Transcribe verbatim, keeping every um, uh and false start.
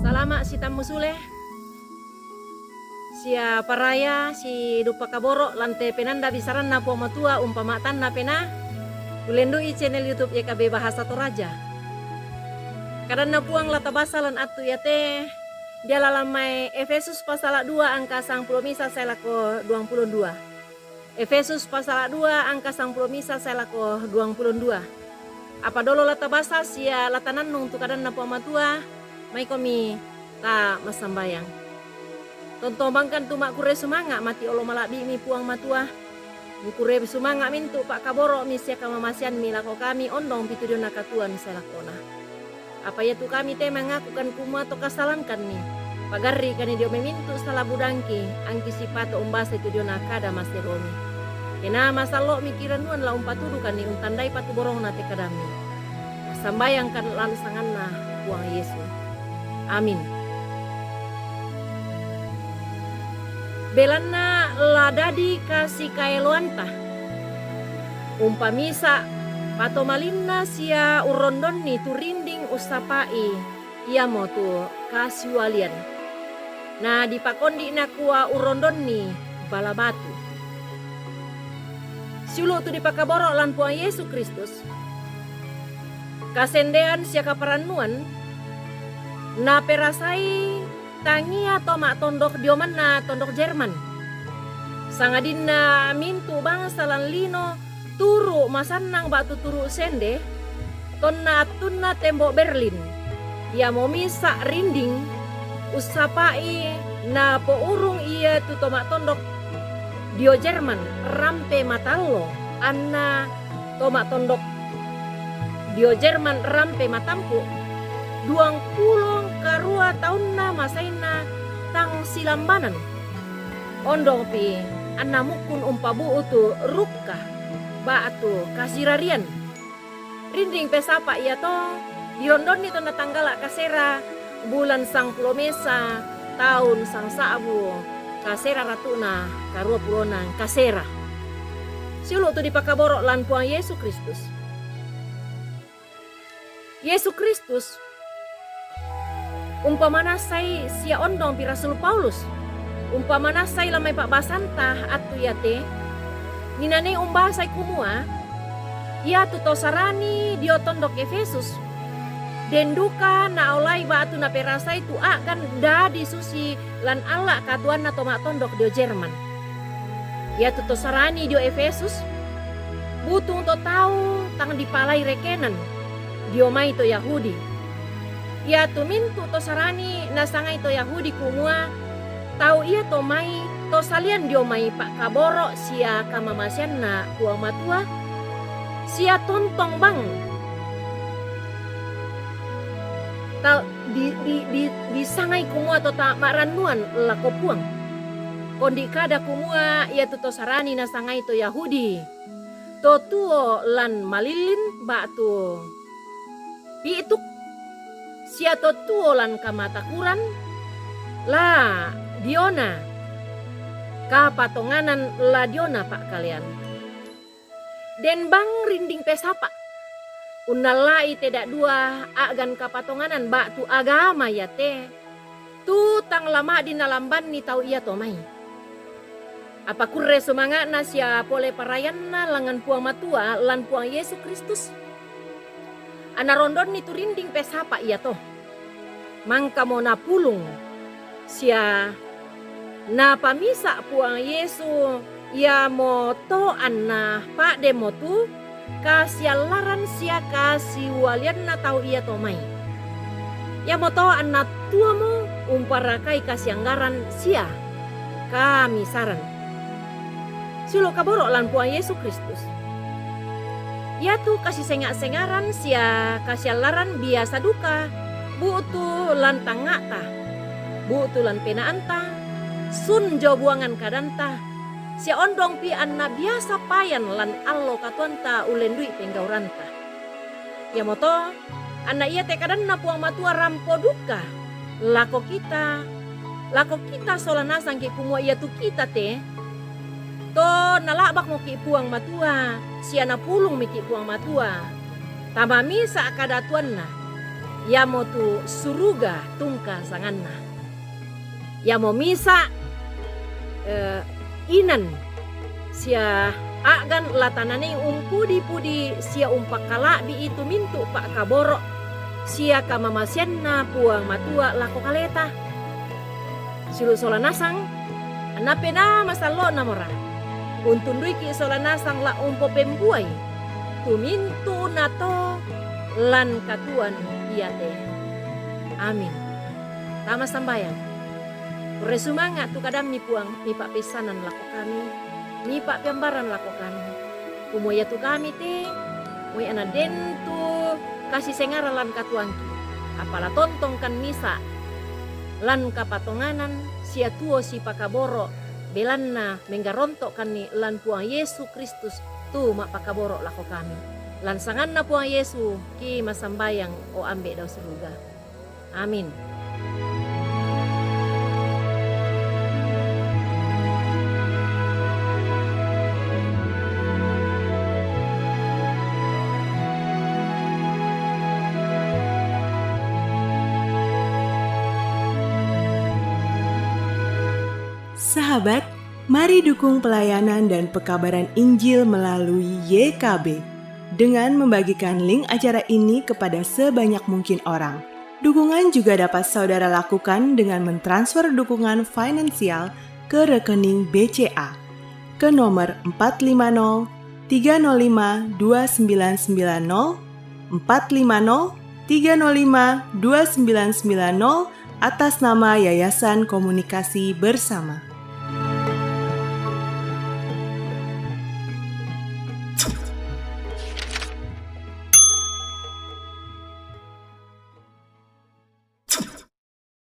Salama' sitammu sule. Sia paraya si duppa kaboro' lan te penanda bisaranna Puang Matua umpama tanna pena. Ulendu'i channel YouTube Y K B Bahasa Toraja. Kadanna Puang la tabasa lan attu iate diala lan mae Efesus pasala dua angka sangpulo misa sae lako duangpulo dua. Efesus pasala dua angka sangpulo misa sae lako duangpulo dua. Apa dolo la tabasa sia la tanannung tu kadanna Puang Matua, maikomi ta massambayang. Tontong bangkan tu makkurre sumanga' mati olo mala'bi'mi Puang Matua. Mukkurre sumanga' mintu' pa'kaboro'mi sia kamamaseanmi lako kami ondong pitu diona katuoan sae lakona. Apa iatu kami te mangakukan kumua to kasalangkanni. Pagarri'kani dio mai mintu' sala budangki, angki sipato' umbasai tu diona kada maseromi. Tena masallo'mi kirannuan la umpatudukanni untandai patuborongna te kadammi. Sambayangkan lan sanganna Puang Yesu. Amin. Belanna la dadi kasikaeloanta. Umpamisa' patomalinna sia urrondonni tu rinding ussapa'i iamotu kasiwalian. Na dipakondi' nakua urrondonni bala batu. Siulu' tu dipakaboro' lan Puang Yesu Kristus, kasendean sia kaparannuan naperasai tangia to ma'tondok dio manna tondok Jerman. Sangadinna mintu' bangsa lan lino turu' masannang ba'tu turu' sende, tonna attunna tembo' Berlin, iamo misa' rinding ussapa'i napourung iatu to ma'tondok dio Jerman rampe matallo, anna to ma'tondok dio Jerman rampe matampu', duangpulo karua taunna masainna tang silambanan. Ondongpi anna mukkun umpabu'u tu rukka ba'tu kasirarian. Rinding pesapa' iato dirondonni tonna tanggala' kasera bulan sangpulo mesa taun sangsa'bu kasera ratu'na karua pulona kasera. Siulu' tu dipakaboro' lan Puang Yesu Kristus. Yesu Kristus umpamanassai sia ondongpi Rasul Paulus, umpamanassai lan mai pa'basanta attu iate, ninanei umbasai kumua, iatu to sarani dio tondok Efesus, den duka naolai ba'tu naperasai tu a'gan dadi susi lan alla' katuoanna to ma'tondok dio Jerman. Iatu to sarani dio Efesus, butung to tau tang dipalai rekenan dio mai to Yahudi. Iatu mintu' to sarani nasangai to Yahudi kumua tau iato mai to salian dio mai pa'kaboro' sia kamamaseanna Puang Matua, sia tontong bang tau di, di, di, disangai kumua to ta ma'rannuan lako Puang. Kondi' kada kumua iatu to sarani nasangai to Yahudi, to tuo lan malillin ba'tu pi'tuk, sia to tuo lan kamatakuran, la diona kapatonganan la diona pa'kalean. Den bang rinding pesapa' unnalla'i te da'dua a'gan kapatonganan ba'tu agama iate, tu tang la ma'din nalambanni tau iato mai. Apa kurre sumanga'na sia pole parayanna langngan Puang Matua lan Puang Yesu Kristus? Anna rondonni tu rinding pesapa' iato. Mangkamo napulung sia napamisa' Puang Yesu, iamoto anna pa'demo tu kasiallaran sia kasiwalianna tau iato mai. Iamoto anna tuomo umparakai kasianggaran sia kamisaran. Siulu' kaboro' lan Puang Yesu Kristus. Iatu kasisenga'-sengaran sia kasiallaran biasa duka bu'tu lan tangnga'ta, bu'tu lan pena'anta, sun jao buangan kadanta, sia ondongpi anna biasa payan lan allo katuoanta ullendu'i penggauranta. Iamoto anna iate kadanna Puang Matua rampo duka lako kita, lako kita sola nasangki' kumua iatu kita te, to nala'bakmoki' Puang Matua, sia napulungmiki' Puang Matua, tamamisa' kadatuanna. Iamo tu suruga tungka sanganna. Iamo misa, eh, inan sia a'gan la tananei umpudi-pudi sia umpakkala'bi'i tu mintu' pa'kaboro' sia kamamaseanNa Puang Matua lako kaleta. Siulu' sola nasang, anna Penaa Masallo'namora untunduiki' sola nasang la umpopembuai tu mintu'na to lan katuoan iate. Amin. Tama sambayang. Kurre sumanga' tu kadamMi, Puang, Mipa'peissanan lako kami, Mipa'peambaran lako kami. Kumua iatu kami te, moi ana den tu kasisengaran lan katuoangki, apa la tontongkan misa' lan kapatonganan sia tuo sipakaboro', belanna menggaronto'kanni lan Puang Yesu Kristus tu ma'pakaboro' lako kami. Lan sanganNa Puang Yesu ki massambayang, o Ambe' dao suruga. Amin. Sahabat, mari dukung pelayanan dan pekabaran Injil melalui Y K B dengan membagikan link acara ini kepada sebanyak mungkin orang. Dukungan juga dapat saudara lakukan dengan mentransfer dukungan finansial ke rekening B C A ke nomor empat lima nol tiga nol lima dua sembilan sembilan nol, empat lima nol tiga nol lima dua sembilan sembilan nol, atas nama Yayasan Komunikasi Bersama.